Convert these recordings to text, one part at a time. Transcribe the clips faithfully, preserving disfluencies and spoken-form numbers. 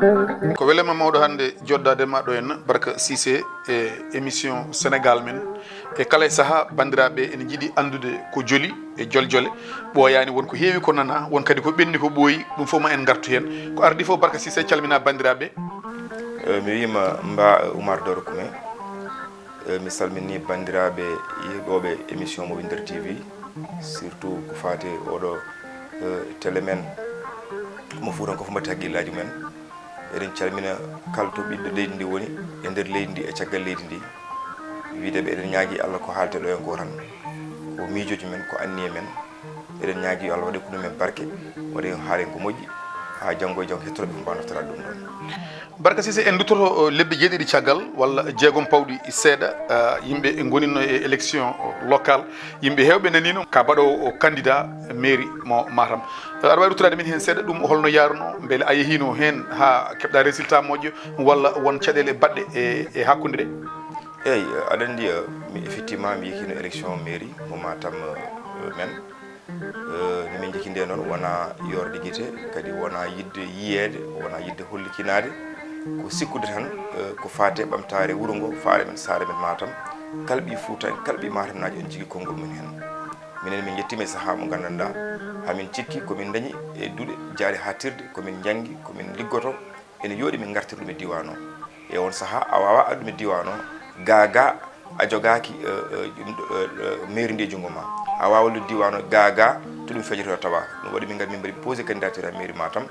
Ko welema mawɗo hannde joɗɗaade ma ɗo henna, Barka Cissé, e émission Sénégal men. E kala e sahaa, banndiraaɓe ene njiɗi anndude ko joli e joljole. Ɓooyaani, won ko heewi ko nana, won kadi ko ɓenni ko ɓooyi, ɗum fof ma en ngartu heen. Ko ardii fof, Barka Cissé, calmina banndiraaɓe. Eh, mi wiima mba Oumar Doro Koumé. Eh, mi salmini banndiraaɓe yiɓooɓe émission Mowindir T V, surtout ko faati oɗo, eh, télé men mo Fuutankooɓe fof mbaɗti hakkillaaji mumen. Eɗen calmina kala to ɓiɗɗo leydi ndi woni, e nder leydi ndi e caggal leydi ndi. Wiide ɓe eɗen ñaagii Allah ko haaltee ɗo en ko tan, ko miijooji men, ko anniye men. Eɗen ñaagii yo Allah waɗe ko ɗum en barke, waɗe haalen ko moƴƴi, haa janngo e janngo hettotooɓe fof mbaawa naftoraade ɗum ɗoon. Barka Cissé, en nduttoto, o, lebbi jeeɗiɗi caggal walla jeegom pawɗi seeɗa, ah, yimɓe ngonino e élection, o, locale. Yimɓe heewɓe nanino ka baɗoowo, o, candidat mairie mo Matam. Eh, aɗa waawi ruttoraade min heen seeɗa, ɗum holno yaarunoo? Mbele a yehiino heen haa keɓɗa résultat moƴƴo, walla won caɗeele baɗɗe e, e hakkunde ɗe? Eeyi, aɗa anndi, eh, mi, effectivement, mi yehiino élection mairie mo Matam, eh, men. Eh, no min njehii nde noon, wonaa yoorde gite, kadi wonaa yiɗde yiyeede, wonaa yiɗde hollikinaade. Ko sikkude tan, eh, ko faati e ɓamtaare wuro ngo, faale men, saare men Matam. Kala ɓiy Fuuta en, kala ɓiy Matamnaajo en njogii konngol mum heen. Minen min njettiima e sahaa mo nganndanɗaa, haa min cikki ko min ndañi e duɗe jaaɗe haaɗtirde, ko min njanngi, ko min liggotoo, ene yooɗi min ngartira ɗum e diiwaan o. E oon sahaa, a waawaa addu ɗum e diiwaan o, gaa gaa a jogaaki, eh, eh, ɗum ɗo, eh, eh, mairie ndi e junngo ma. A waawaa wallude diiwaan o, gaa gaa to ɗum fejotoo tawaaka. Ɗum waɗi min ngari min mbaɗi posé candidature haa mairie Matam.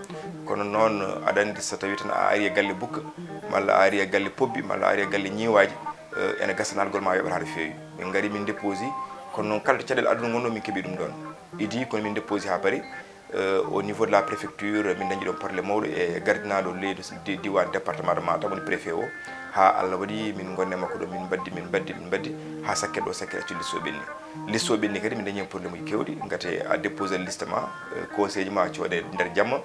Kono noon, eh, aɗa anndi so tawii tan a arii e galle bukka, malla a arii e galle pobbi, malla a arii e galle ñiiwaaji, eh, ene gasa naatgol ma yoɓata no feewi. Min ngari min déposé, kono noon kala to caɗeele aduna ngonno min keɓii ɗum ɗoon. Idii kono min déposé haa paari, eh, au niveau de la préfecture, min dañi ɗoon problème mawɗo e gardinaaɗo leydi di-, diiwaan département de Matam, woni préfet o, haa Allah waɗi min ngonne makko ɗo, min mbaddi, min mbaddi, min mbaddi, haa sakkere ɗo, sakkere accu liste o ɓenni. Liste o ɓenni kadi, min dañi heen problème uji keewɗi, ngati a déposé liste ma, eh, conseil ji ma coode nder jamma,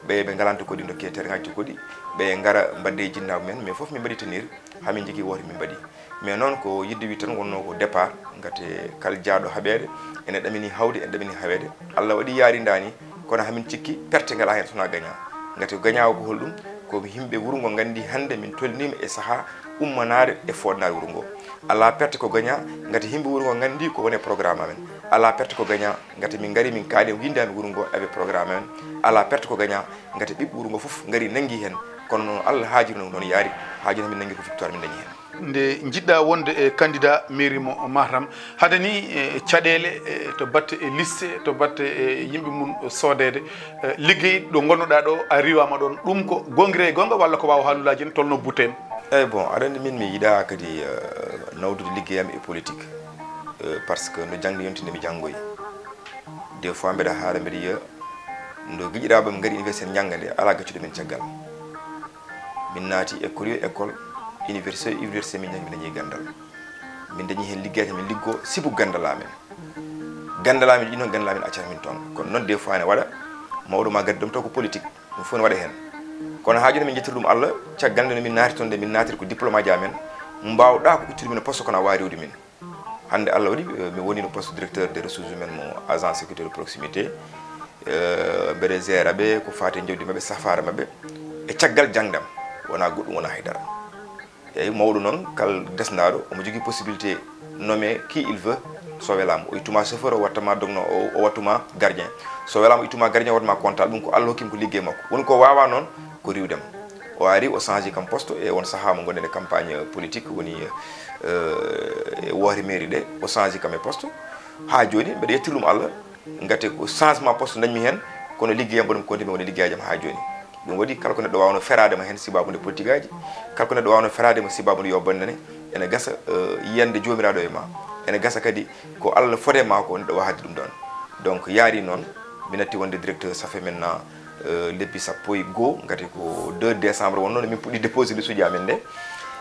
ɓe ɓe ngalanta ko ɗi ndokke terrain ngaji ko ɗi, ɓe ngara mbadde e jinnaaɓe men, mais fof min mbaɗi tenir, haa min njogii woote min mbaɗi. Mais noon ko yiɗde wiide tan wonnoo ko départ, ngati kala jaaɗo haɓeede, ene ɗamini hawde, ene ɗamini haweede. Allah waɗi yaarindaani, kono hamin cikki perte ngalaa heen so wonaa gañaa. Ngati ko gañaa o ko holɗum? Ko yimɓe wuro ngo nganndi hannde min tolniima e sahaa ummanaade e fooɗnaade wuro ngo. Alaa perte ko gañaa, ngati yimɓe wuro ngo nganndi ko woni e programme amen. Alaa perte ko gañaa, ngati min ngarii min kaali, winndaani wuro ngo avec programme amen. Alaa perte ko gañaa, ngati ɓiɓɓe wuro ngo fof ngarii nanngii heen. Kono noon Allah haajiri noon, noon yaari, haa jooni min nanngii ko victoire min dañi heen. Nde njiɗɗa wonde e candidat mairie mo Matam, hade ni, e caɗeele, e to batte e liste, to batte e yimɓe mum soodeede, e liggey ɗo ngonnoɗaa ɗo, a riiwaama ɗoon. Ɗum ko goongɗi e goonga walla ko waawa haalulaaji ne tolno buteen? Eeyi, bon, aɗa anndi min mi yiɗaa kadi, eh, nawdude liggey am e politique. Eh, par ce que no jaŋde yonti nde mi janngoyi. Des fois mbeɗa haala mbeɗa yiya, ndo giƴiraaɓe am ngari université njannga nde, alaa gaccuɗo min caggal. Min naati école yo école, université yo université, min njanngi, min dañi ganndal. Min dañi heen liggeyaaji, min liggo sibu ganndal amen. Ganndal amen ɗi noon, ganndal amen accata min toon. Kono noon des fois ne waɗa, mawɗo ma gaddi ɗum taw ko politique, ɗum fof ne waɗa heen. Kono haa jooni min njettira ɗum Allah, caggal nde no min naati toon nde, min naatiri ko diplôme aji amen, mbaawɗaa ko ittude min e poste kono a waawi rewde min. Hannde Allah waɗi, eh, mi wonino poste directeur des ressources humaines mo agence sécurité de proximité. Eh, mbeɗa géré ɓe ko faati e jawdi maɓɓe, safaara maɓɓe. E caggal jaŋde am, wonaa goɗɗum, wonaa hay dara. Eeyi, mawɗo noon, kala desnaaɗo, omo jogii possibilité nommé qui il veut, so welaama. O ittuma chauffeur, o wattuma dogno, o, o wattuma gardien. So welaama, o ittuma gardien, o wattuma comptable. Ɗum ko Allah hokki mo ko liggey makko. Woni ko waawaa noon, ko riiwde mo. O ari, o change kam poste e on sahaa mo ngonɗen e campagne politique, woni, eh, e woote mairie ɗe, o change kam e poste. Haa jooni, mbeɗa yettiri ɗum Allah, ngati ko changement poste dañmi heen, kono liggey am mboɗo mi continue woni liggeyaaji am haa jooni. Ɗum waɗi kala ko neɗɗo waawno feraade mo heen sibaabu nde politique aji, kala ko neɗɗo waawno feraade mo sibaabu nde yo bonnane, ene gasa, eh, yiyannde joomiraaɗo e ma. Ene gasa kadi ko Allah fode ma ko neɗɗo waawde ɗum ɗoon. Donc yaari noon, mi natti wonde directeur, ça fait maintenant, eh, lebbi sappo e goo, ngati ko deux décembre wonnoo nde min puɗɗi déposé liste uji amen nde.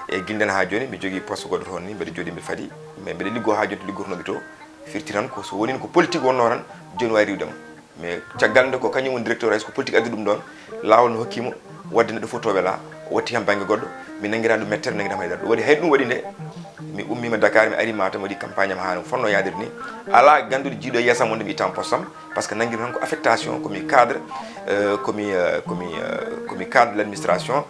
E gila ndeen haa jooni, mi jogii poste goɗɗo toon ni, mbeɗa jooɗii mbeɗa fadi, mais mbeɗa liggoo haa jooni to liggotnoomi to. Firti tan ko so wonino ko politique wonnoo tan, jooni waawi riiwde mo. Mais caggal nde ko kañum woni directeur, hay so ko politique addi ɗum ɗoon, laawol no hokki mo waɗde neɗɗo fof to welaa, o watti heen bannge goɗɗo, mi nanngiraa ɗum mettere, mi nanngiraa mo haydara. Ɗum waɗi hay ɗum waɗi nde mi ummiima Dakar, mi arii Matam, mi waɗi campagne am haa no fotnoo yahdiri ni. Alaa gannduɗo jiiɗo e yeeso am wonde mi ittaama poste am, par ce que nanngiimi tan ko affectation, ko mi cadre, Eh, komi eh, komi eh, komi cadre de l'administration.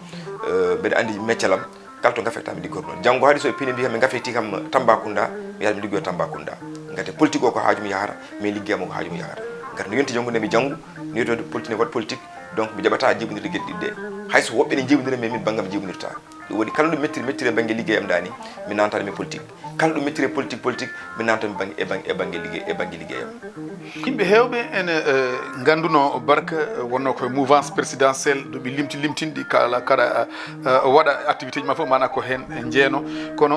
Eh, mbeɗa anndi meccalam. Kala to gafekta mi liggoto noon. Janngo haɗi so ɓe pini mbi kam ɓe gafekti kam Tambacounda, mi yahat mi liggoya Tambacounda. Ngati politique o ko haaju mi yahata, mais liggey am o ko haaju mi yahata. Ngati no yonti janngude mi janngu, no yonti politique ne waɗ politique. Donc mi jaɓata jiibondirde geɗe ɗiɗi ɗe. Hay so woɓɓe ne jiibondira, mais min banngam jiibondirta. Ɗum waɗi kala ɗum mettiri mettiri e bannge liggey am dani, mi nantan mi politique. Kala ɗum mettiri politique politique, mi nantan bannge e bannge e bannge liggey e bannge liggey am. Yimɓe heewɓe ene eh, ngannduno Barka eh, wonno ko mouvance présidentielle duuɓi limti limtinɗi kala kaɗa eh, waɗa activité ji ma fof mana ko heen jeeno. Kono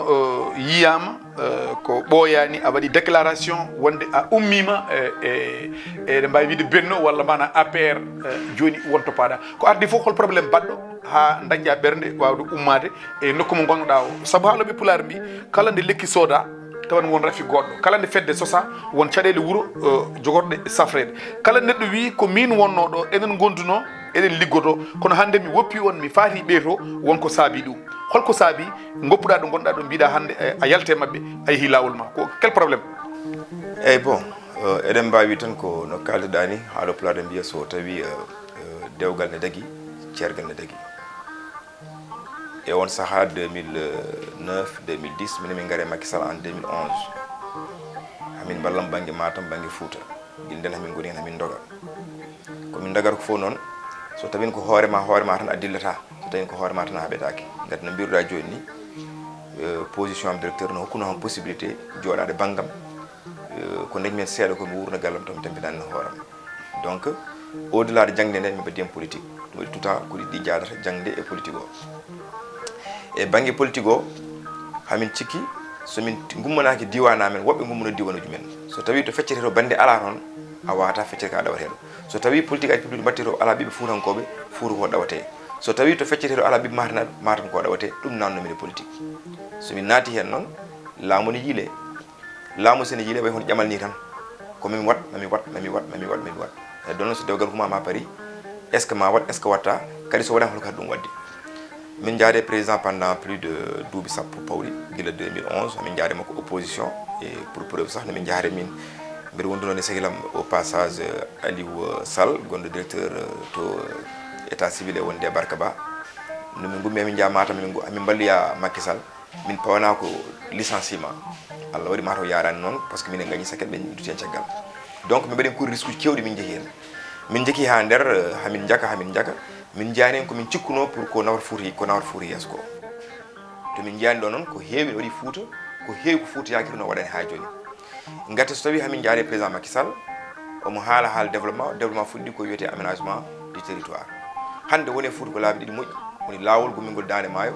eh, yiyama eh, ko ɓooyani a waɗi déclaration wonde a ummima eh, e eɗen mbawi wiide benno walla mana A P R eh, joni wonto paɗa ko ardi fof hol problème baɗɗo ha dañƴa ɓernde wawde ummade e nokku mo gonnoɗa o? Saabu haaloɓe pulaar mbi kala nde lekki sooda tawa ne won rafi goɗɗo, kala nde fedde sosa won caɗele wuuro eh, jogorɗe safrede. Kala neɗɗo wi ko min wonno ɗo, eɗen gonduno, eɗen liggodo, kono hande mi woppi on, mi faati ɓeeto, won ko saabi ɗum. Holko saabi goppuɗa ɗo gonɗa ɗo mbiɗa hande eh, a yalte mabɓe, a yeehi lawol ma? Ko quel problème? Eyyi bon, eh, eɗen mbawi tan ko no kalduɗa ni, haalo pulaar mbiya so tawi eh, eh, dewgal ne dagi, ceergal ne dagi. E on saha deux mille neuf deux mille dix, minen min ngari e Macky Sall en deux mille onze. Hamin mballamo bannge Matam, bannge Fouta. Gila nden hamin ngoni hen hamin doga. Ko min dogata ko fof noon, so tawino ko hoore ma, hoore ma tan a dillata. So tawino ko hoore ma tan a haɓetaake. Ngati no mbiruɗa jooni ni, eh, position am directeur no hokkuno kam possibilité jooɗaade banngam. Eh, ko dañmi hen seeɗa ko mi wuurna gallam tan mi tampinani no hooram. Donc au delà de jangde nde mi mbaɗi hen politique. Ɗum waɗi tuta ko ɗiɗi ɗi jaadata, jangde e politique o. E bannge politique o, hamin cikki so min gummanaaki diiwaan amen, woɓɓe ngummanoo diiwaanuuji men. So tawii to feccete to bannde alaa toon, a waawataa feccere ka ɗawateeɗo. So tawii politique aji publique mbaɗte to alaa ɓiɓɓe fuutankooɓe, fuuta ko ɗawatee. So tawii to feccete to alaa ɓiɓɓe matanaaɓe, matam ko ɗawatee. Ɗum naatnoomi e politique. So min naati heen noon, laamu ne yiilee. Laamu so ne yiilee way hono ƴamal ni tan. Ko mami waɗ, mami waɗ, mami waɗ, mami waɗ, mami waɗ. E ɗon noon so dewgal humama paari, est ce que ma waɗ, est ce que watta? Kadi so waɗama holko haɗi ɗum waɗde? Min njaade président pendant plus de duuɓi sappo pawɗi, gila deux mille onze, min njaade makko opposition. E pour preuve sax no min njaade min, mbiɗa wonduno ni sehilam au passage, euh, Aliou, euh, Sall, gonɗo directeur euh, to euh, état civil e wonde e Barka Ba. No min ngummi emin njaha Matam, min ngu- min mballoya Macky Sall. Min pawana ko licenciement. Allah waɗi mataw yarani noon, parce que minen gañi saket ɓe duti hen caggal. Donc min mbaɗi cour risque uji kewɗi, min jeehi hen. Min jeehi ha nder eh, hamin jaka hamin jaka. Min jani hen komin cikkuno pour ko nawata Fouta ko nawata Fouta yeeso ko. To min jani ɗo noon ko heewi ne waɗi Fouta, ko heewi ko Fouta yakiri no waɗani ha joni. Ngati so tawi hamin jaari président Macky Sall, omo haala haala développement, développement fuɗɗi ko wiyete aménagement du territoire. Hande woni e Fouta ko laabi ɗiɗi moƴƴi, woni laawol gummingol Daande Maayo,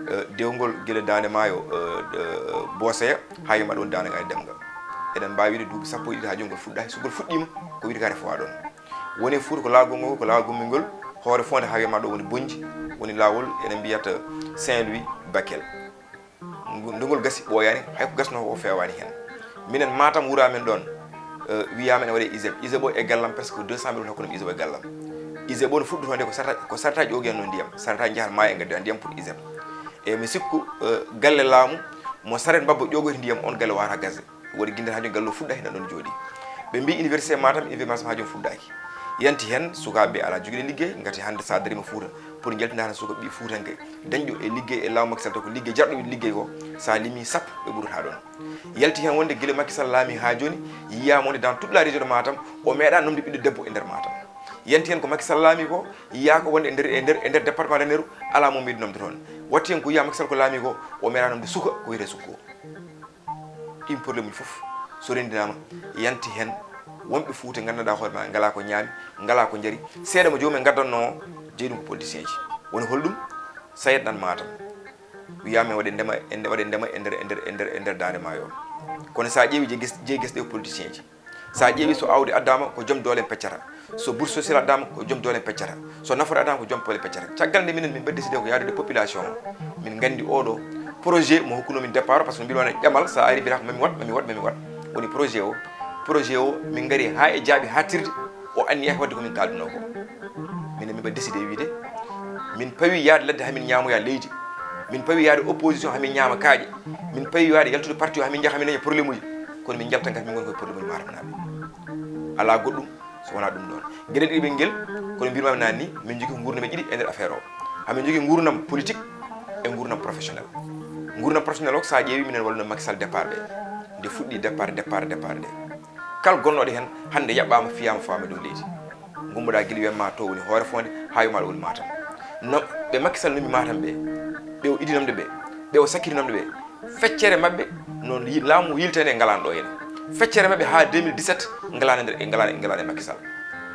eh, dewgol gila Daande Maayo eh, eh, Booseya, ha yoma ɗon Daande Ngaari Demga. Eɗen mbawi wiide duuɓi sappo e ɗiɗi ha joni ngol fuɗɗaki, so ngol fuɗɗima ko wiyete ka refowa ɗon. Woni e Fouta ko laawol gongol ko laawol gummingol Hoore Fonde ha yoma ɗo woni Bonji, woni laawol ene mbiyata Saint Louis Bakel. Ngu- ndugol gasi ɓooyaani, hay ko gasnoo ko o feewaani heen. Minen Matam wuro amen ɗoon, eh, wiyaama ene waɗee ISEP. ISEP o e gallam presque ko deux cent mille woni hakkunde am ISEP e gallam. ISEP o no fuɗɗotoo nde ko sarta ko sarta ƴoogi heen ndiyam, sarta njahat maayo e ngadda ndiyam pour ISEP. E mi sikku eh, galle laamu mo saret mbabba ƴoogoyta ndiyam, on galle waawata gasde. Waɗi gindal haa jooni galle o fuɗɗaaki, ina ɗoon jooɗii. Ɓe mbii université Matam, université Matam haa jooni fuɗɗaaki. Yanti heen sukaaɓe alaa jogiiɗo liggey, ngati hannde so a dariima Fuuta pour njaltinaa tan suka ɓii fuutanke dañɗo e liggey e laamu Macky Sall taw ko liggey jarɗo wiide liggey ko, so a limii sappo ɓe ɓurata ɗoon. Yalti heen wonde gila Macky Sall laamii haa jooni, yiyaama wonde dans toute la région de Matam o meeɗaa nomde ɓiɗɗo debbo e nder Matam. Yanti heen ko Macky Sall laamii ko, yiyaa ko wonde e nder e nder e nder département de Ranérou alaa mo meeɗi nomde toon. Watti heen ko yiyaa Macky Sall ko laamii ko, o meeɗaa nomde suka ko wiyetee suka o. Ɗin problème uji fof so renndinaama, yanti heen wonɓe Fuuta nganndanɗaa hoore ma ngalaa ko ñaami, ngalaa ko njari. Seeɗa mo joomum en ngaddanno o jeyi ɗum ko politicien ji. Woni holɗum? Sayed nan Matam wiyaama en waɗe ndema en waɗe ndema e nder e nder e nder e nder Daande Maayo o. Kono so a ƴeewi jeyi ges jeyi ges ɗe ko politicien ji. So a ƴeewi so aawdi addaama ko joom doole en peccata. So bourse sociale addaama ko joom doole en peccata. So nafoore addaama ko joom doole peccata. Caggal nde minen min mbaɗi décidé ko yaadude population o, min nganndi oɗo projet mo hokkuno min départ, parce que mbiɗo wona ƴamal, so a ari mbiyata ko mami waɗ mami waɗ mami waɗ. Woni projet o projet o min ngari haa e jaaɓi haaɗtirde, o anniyaki waɗde ko min kaalduno ko. Minen min mbaɗi décidé wiide min pawi yaade ladde hamin ñaamoya leydi, min pawi yaade opposition hamin ñaama kaaƴe, min pawi yaade yaltude parti o hamin njaha hamin daña problème uji. Kono min njalta ngati min ngoni koye problème uji matamnaaɓe. Alaa goɗɗum, So wonaa ɗum ɗoon, geɗe ɗiɗi ɓe ngel, kono mbirmaami naane ni, min njogii nguurndam e ɗiɗi e nder affaire o. Hamin njogii nguurndam politique e nguurndam professionnel. Nguurndam professionnel o, so a ƴeewi, minen walluno Macky Sall départ ɓe. Nde fuɗɗi départ, départ, départ nde. Kala gonnooɗo heen, hannde yaɓɓaama, fiyaama, fawaama e dow leydi. Ngummoɗaa gila wiyatma to woni Hoore Fonde, haa yoma ɗo woni Matam. No ɓe Macky Sall numi Matam ɓe, ɓe o idinamde ɓe, ɓe o sakkitinamde ɓe, feccere maɓɓe no yi-, laamu yiltani e ngalaano ɗo henne. Feccere maɓɓe haa deux mille dix-sept ngalaano e nder, e ngalaano, e ngalaano e Macky Sall.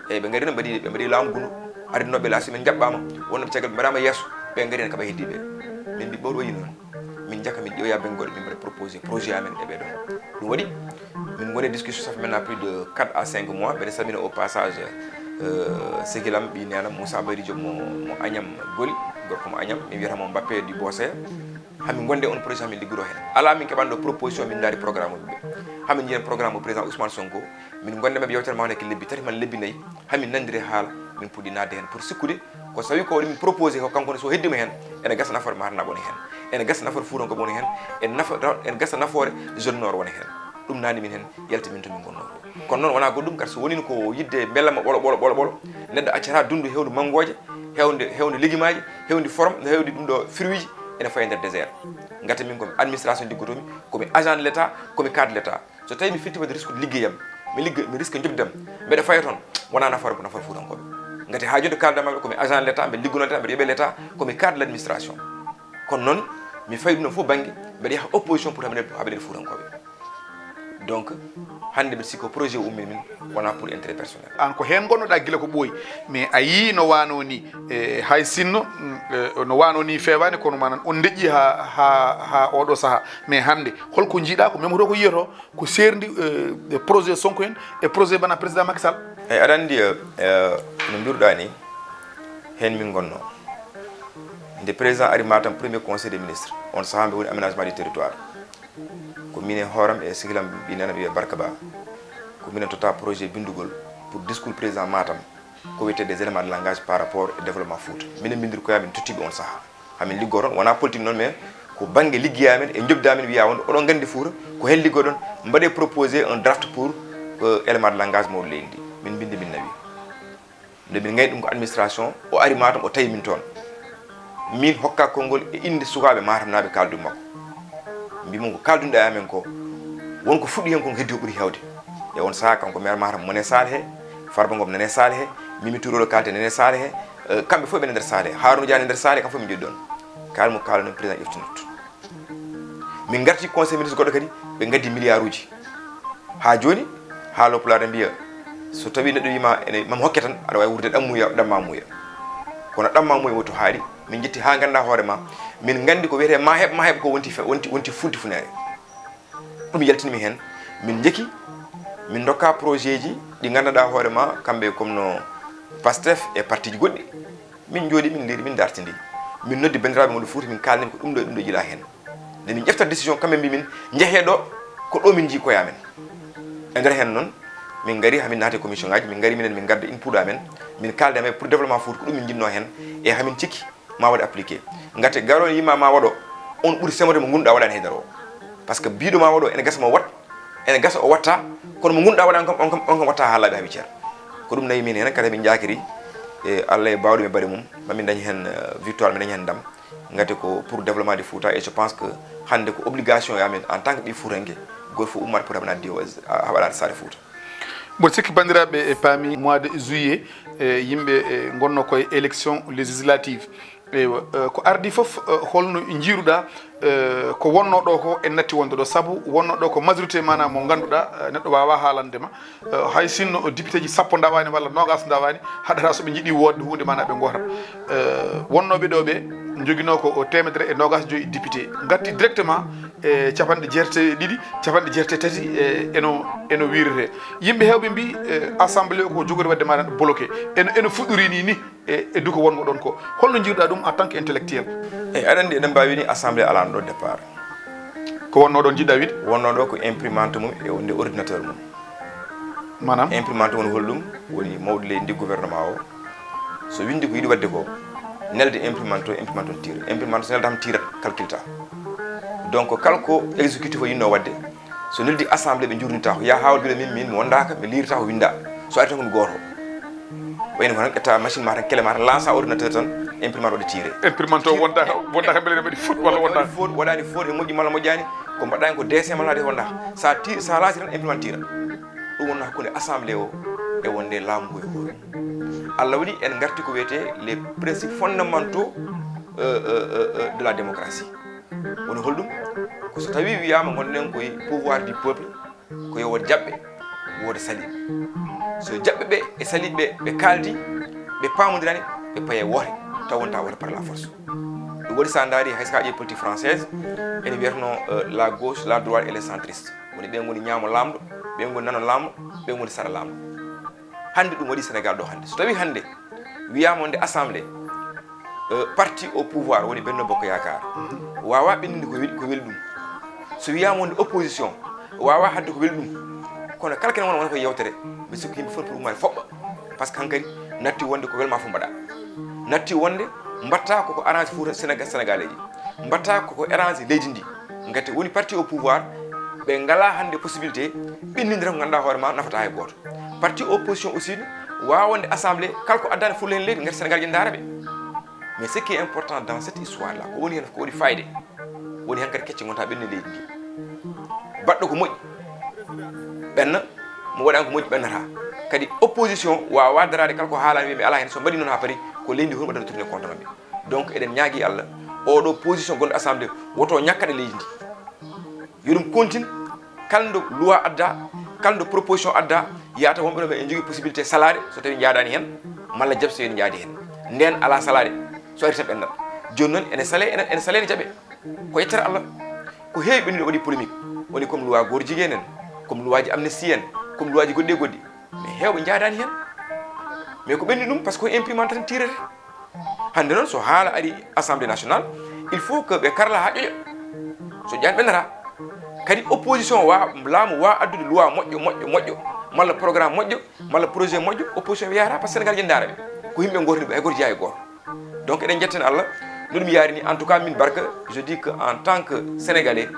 Eyi, ɓe ngari no mbaɗi, ɓe mbaɗi laamu gundu, ardinooɓe laasi men njaɓɓaama, wonnoɓe caggal ɓe mbaɗaama yeeso, ɓe ngari heen kaɓa heddi ɓe. Min mbi ɓawɗo wayi noon. Min njaka min ƴeewa ɓe ngol, min mbaɗa proposé projet amen e ɓee ɗoon. Ɗum waɗi, min ngoni e discussion, ça fait maintenant plus de quatre à cinq mois. Mbeɗa salmina au passage, euh, sehilam, ɓii neenam Moussa Baydy Diop mo, mo Agnam Goli, gorko mo Agnam, min wiyata mo Mbappé du Bosé. Hamin ngonde on projet, hamin liggoro heen. Alaa min keɓanɗo proposition, min ndaari programme uji ɓe. Hamin njiyan programme o président Ousmane Sonko, min ngonde maɓɓe yewtere ma hono ko lebbi tati malla lebbi nayi, hamin nanndiri haala, min puɗɗi naatde heen pour sikkude ko so tawi ko min proposé ko kanko ne, so heddima heen, ene gasa nafoore Matamnaaɓe wona heen, ene gasa nafoore Fuutankooɓe wona heen, ene nafa-, ene gasa nafoore zone nord wona heen. Ɗum naani min heen, yalti min to min ngonnoo to. Kono noon wonaa goɗɗum, kadi so wonino ko yiɗde mbelama ɓolo, ɓolo, ɓolo, ɓolo, neɗɗo accata dunndu heewndu manngooje, heewnde, heewnde legimaaji, heewndi forom, heewndi ɗum ɗo fruitji, ene fayi e nder désert. Ngati min komi administration liggotomi, komi agent de l'État, komi cadre de l'État. So tawi mi firti waɗde risque liggeyam, mi ligga, mi riska njoɓdam, mbeɗa faya toon, wonaa nafoore, ko nafoore Fuutankooɓe. Ngati haa jooni kaalda maɓɓe, komi agent de l'État, mbeɗa liggonoo l'État, mbeɗa yoɓe l'État, komi cadre de l'administration. Kono noon, mi fayi ɗum ɗon fof bannge, mbeɗa yaha opposition pour haɓe, haɓe Fuutankooɓe. Donc, hannde mbiɗa sikki ko projet o ummi min, wonaa pour intérêt personnel. Aan ko heen ngonnoɗaa gila ko ɓooyi, mais a yii no waanoo ni, e, hay sinno, mm, e, no waanoo ni feewaani, kono manan on ndeƴƴi haa, haa, haa oɗo sahaa. Mais hannde, holko njiiɗaa ko memotoo ko yiyotoo? Ko seerndi, eh, e projet Sonko en e projet bana président Macky Sall? Eyi, aɗa anndi, eh, eh, no mbiruɗaa ni, heen min ngonnoo. Nde président ari Matam, premier conseil des ministres, on sahaa mbi woni aménagement du territoire. Ko min e hooram e sihilam ɓii neenam wiyee Barka Ba. Ko minen totta projet binndugol pour discours président Matam, ko wiyetee des éléments de langage par rapport e développement Fouta. Minen mbinndiri koye amen, tottiiɓe on sahaa. Hamin liggoo toon, wonaa politique noon, mais ko bannge liggey amen e njoɓdi amen, wiya wonde oɗon nganndi Fouta, ko heen liggoɗon, mbaɗee proposé un draft pour, euh, élément de langage mawɗo leydi ndi. Min mbinndi, min nawi. Nde min ngayni ɗum ko administration, o ari Matam, o tawi min toon. Min hokka konngol e innde sukaaɓe Matamnaaɓe, kaaldu makko. Mbi mum ko kaaldunoɗa e amen ko, won ko fuɗɗi heen, kono heddi ko ɓuri heewde. E on sahaa, kanko maire Matam mo Nene Saaleh he, Farba Ngom Nene Saaleh he, Mimi Touré o kaalte Nene Saaleh he, eh, kamɓe fof ɓe nder Saaleh he. Harouna Dia ne nder Saaleh he, kamɓe fof min njoddi ɗoon. Kaal mo kaalano président ƴeftinirtu. Min ngarti conseil ministre goɗɗo kadi, ɓe ngaddi milliard uji. Haa jooni, haalooɓe Pulaar ne mbiya, so tawii neɗɗo wiima ene, mami hokke tan, aɗa waawi wuurde ɗammuya, ɗammamuya. Kono ɗammamuya woni to haaɗi, min njetti haa nganndaa hoore ma, min nganndi ko wiyetee ma heɓ, ma heɓ ko wonti fe-, wonti, wonti funti funeere. Ɗum yaltini mi heen, min njeki, min ndokka projet ji ɗi nganndanɗaa hoore ma, kamɓe comme no Pastef e parti ji goɗɗi. Min njooɗi, min liiri, min dartindi. Min noddi banndiraaɓe Mawɗo Fuuta, min kaalni ɓe ko ɗum ɗo e ɗum ɗo yila heen. Nde min ƴefta décision, kamɓe mbi min, njehee ɗo, ko ɗo min njii koye amen. E nder heen noon, min ngari, hamin naati commission ngaji, min ngari minen, min ngadda input amen, min kaalda e maɓɓe pour développement Fuuta, ko ɗum min njinnoo heen, e hamin cikki ma waɗ appliqué. Ngati garoon yima ma waɗo, on ɓuri semode mo ngannduɗaa waɗaani haydara o. Par ce que biiɗo ma waɗo, ene gasa mo wat, ene gasa o watta, kono mo ngannduɗaa waɗaani kam, on kam, on kam watta haa laaɓi haa wiccer. Ko ɗum nawi min heen, kadi min njaakiri, e Allah e baawɗum e baɗe mum, ma min ndañ heen, eh, victoire, min ndañ heen ndam. Ngati ko pour développement de Fouta, et je pense que hannde ko obligation e amen en tant que ɓii Fuutanke, gooto fof ummat pour haɓanaade diwa-, haɓanaade Saare Fouta. Mboɗo sikki banndiraaɓe e paami mois de juillet, e yimɓe, e, ngonnoo koye élection législative. Eywa, eh, ko ardi fof, eh, holno njiiruɗaa, eh, ko wonnoo ɗo ko en natti wonde ɗo? Sabu wonnoo ɗo ko majorité, maanaam mo ngannduɗaa, eh, neɗɗo waawaa haalande ma. Eh, hay sinno député ji sappo ndawaani walla noogaas ndawaani, haɗata so ɓe njiɗi woodde huunde, maanaam ɓe ngootata. Eh, wonnooɓe ɗo ɓe njoginoo ko o teemedere e noogaas joyi député. Ngatti directement e capanɗe jeetati e ɗiɗi, capanɗe jeetati e tati, eh, eno, eno wiiretee. Yimɓe heewɓe mbii, eh, assemblée o ko jogori waɗde maanaam bloqué. Eno, eno fuɗɗori ni, ni. E, e duko wonngo ɗon ko, holno njiiruɗaa ɗum en tant que intellectuel? Eyi, aɗa anndi, eɗen mbaawi ni assemblée alaano ɗo départ. Ko wonnoo ɗon njiɗɗaa wiide? Wonnoo ɗo ko imprimante mum e wonde ordinateur mum. Maanaam? Imprimante woni holɗum? Woni mawɗo leydi ndi, gouvernement o, so winndi ko yiɗi waɗde ko, nelde imprimante o, imprimante on tiira. Imprimante so neldaama tiirat, calculta. Donc, kala ko exécutif o yinnoo waɗde, so neldi assemblée, ɓe njuurnita ko, yaa haawol mbiɗo min, min mi wondaaka, mi liirata ko winndaa. So ari tan ko mi gooto. Wayno ko tan ƴetta machine ma tan, kele ma tan, lança ordinateur tan, imprimante waɗa tiré. Imprimante o wonda, wonda kam beele ne waɗi faute walla wonda? Waɗi faute, waɗani faute, e moƴƴi malla moƴƴani, ko mbaɗɗani ko dessin malla de wonda. Sa ti, sa lanci tan imprimante tira. Ɗum wonno hakkunde assemblée o e wonde laamu ngu e hoore mum. Allah waɗi en ngarti ko wiyetee les principes fondamentaux, euh, euh, euh, euh, de la démocratie. Woni holɗum? Ko so tawi wiyama gonɗen koye pouvoir du peuple, ko yo won jaɓɓe, wooda saliiɓe. So jaɓɓe ɓe e saliiɓe ɓe, ɓe kaaldi, ɓe paamondirani, ɓe paye woote, taw wonta woote par la force. Ɗum waɗi sa ndaari hay so ka ƴeewi politique française, ene wiyatno, euh, la gauche, la droite et les centristes. Woni ɓe ngoni ñaamo laamɗo, ɓe ngoni nano laamɗo, ɓe ngoni sara laamɗo. Hannde ɗum waɗi Sénégal ɗo hannde. So tawi hannde wiyama wonde assemblée, euh, parti au pouvoir woni Benno Bokk Yaakaar, wawa ɓenninde ko wel-, ko weli ɗum. So wiyama wonde opposition, wawa hadde ko weli ɗum. Kono kala kene wona, wona ko yewtere, mi sikki yimɓe fof pour ummaade foɓɓa. Par ce que hankadi natti wonde ko welma fof mbaɗa. Natti wonde mbatta koko arrange Fouta Sénégal, Sénégalais ji. Mbatta koko arrange leydi ndi. Ngati woni parti au pouvoir, ɓe ngala hannde possibilité ɓennindira ko ganduɗa hoore ma nafata hay gooto. Parti opposition aussi ne wawa wonde assemblée, kala ko addani fulla hen leydi, ngati Sénégal ƴe ndaara ɓe. Mais ce qui est important dans cette histoire là, ko woni hen, ko woni fayde, woni hankadi kecce gonta ɓenne leydi ndi. Baɗɗo ko moƴƴi, ɓenna, mo waɗani ko moƴƴi, ɓennata. Kadi opposition wawa darade kala ko haalani, wiya mi ala hen, so mbaɗi noon ha paari, ko leydi ndi hono waɗata tourné contre maɓɓe. Donc eɗen ñaagui Allah, oɗo position gonɗo assemblée, woto ñakkaɗe leydi ndi. Yo ɗum continue, kala nde loi adda, kala nde proposition adda, yaata wonɓe ɗo ɓe ene jogui possibilité salade so tawi jaadani hen, malla jaɓ so ene jaadi hen. Nden ala salade, so ari tan ɓennat. Joni noon ene sale, ene, ene sale, ene jaɓe. Ko yettere Allah. Ko heewi ɓennude waɗi polémique. Woni comme loi goor jigéen en, comme loi ji amnistie en, comme loi ji goɗɗi e goɗɗi. Mais heewɓe njaadaani heen. Mais ko ɓenni ɗum, parce que ko imprimante tan tiirete. Hannde noon, so haala ari Assemblée nationale, il faut que ɓe karla haa ƴoƴa. So ƴaani ɓe nara. Kadi opposition wa, laamu wa addude loi moƴƴo, moƴƴo, moƴƴo, malla programme moƴƴo, malla projet moƴƴo, opposition ɓe yahata, parce que Sénégal ƴe ndaara ɓe. Ko yimɓe gooto, hay gooto jeyaa e gooto. Donc eɗen njettani Allah, no ɗum yaari ni. En tout cas, min Barka, je dis que en tant que Sénégalais,